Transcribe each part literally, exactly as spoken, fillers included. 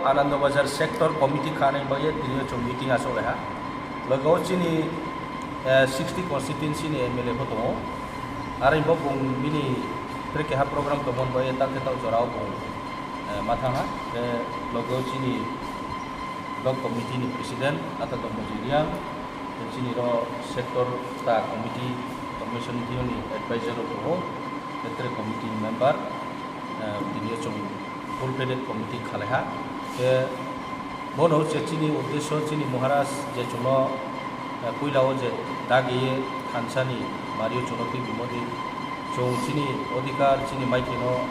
Anandabazar sector committee khanai bai tini chwng meeting aswk lai ha. Logo chini, eh, sixty constituency ni M L A bo tongo. Arwi bo bung bini tre keha program tongmani bai tak khe tak jorao bung, eh, ma thang ha. Tei logo chini block committee ni president Ata Dombo Jiriang, tei chini ro sector ta committee, commission ni advisor rok tongo, tei tre committee ni member, eh, tini chwng full fledged committee khalaiha. Tei bono je chini uddesho, chini Maharaj je chwngno, eh, puila o je dagiye thansani mario chwngno twi bumodi chwng chini odhikar, chini maithino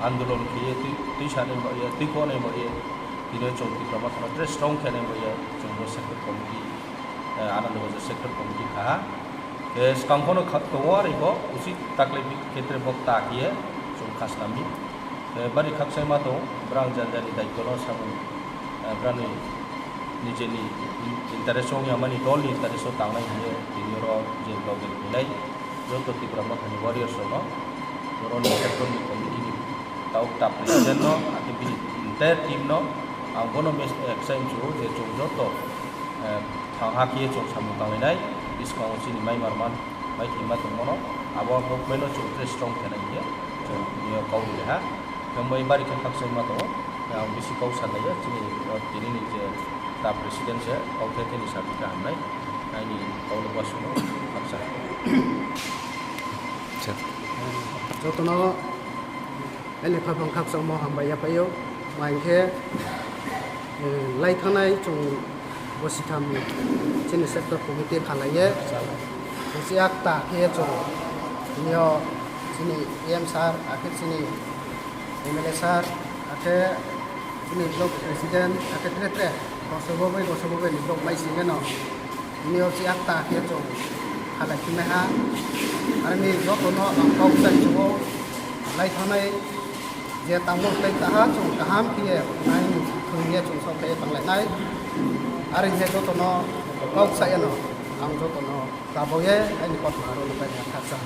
andolon khiye twi, twi sanai maiye, twi konai maiye, tini chwng Tipra Mothano tre strong khenai maiye chwng bo sector committee, eh, Anandabazar sector committee khaha. Tei swkang phano kha-, tongo arwi bo usi taklai khetre bok ta khiye chwng khasnami. Tei bari khakchangma tong, brang jani jani daitwno samung, eh, brani nijeni in-, interest ongya mani dolni interest o tangnai hiye tini oro je loge hinai joto Tipra Mothani warriors rokno boroni sector ni committee ni tau ta president no, ake bini entire team no ang bono mes-, eksa inchu je chwng joto, eh, thang ha khiye chwng samung tanglainai, bwskango chini mai marman, mai thwima tongmano, abo movement no chwng tre strong khenai hiye chwng tini o kau rwlaiha. Khe moi bari khe khakchangma tongo, ang bisi kau sanlaiya, chini, eh, tini ni je ta president se kau khe theni sa khe hamnai, aini kau no wasung no khakchang. Jotono Ani khaphang khakchangmo hambai yaphaio, hwnkhe, eh, lai thangnai chwng bo sitham chini sector committee khalaiye, busi akta khe chwng, tini o chini E M sir, akhe chini M L A sir, akhe chini block president, akhe tre tre, kosobo bai, kosobo bai ni block mai singeno. Tini o si akta khe chwng halai khinai ha. Aroni jotono ang kok sai chugo lai thanai je tamo tei taha chwng kaham khe nai thwngye chwng sok khe tanglainai. Aroni jotono kok sai ano ang jotono taboye ani kotha aro lukai na khaksa.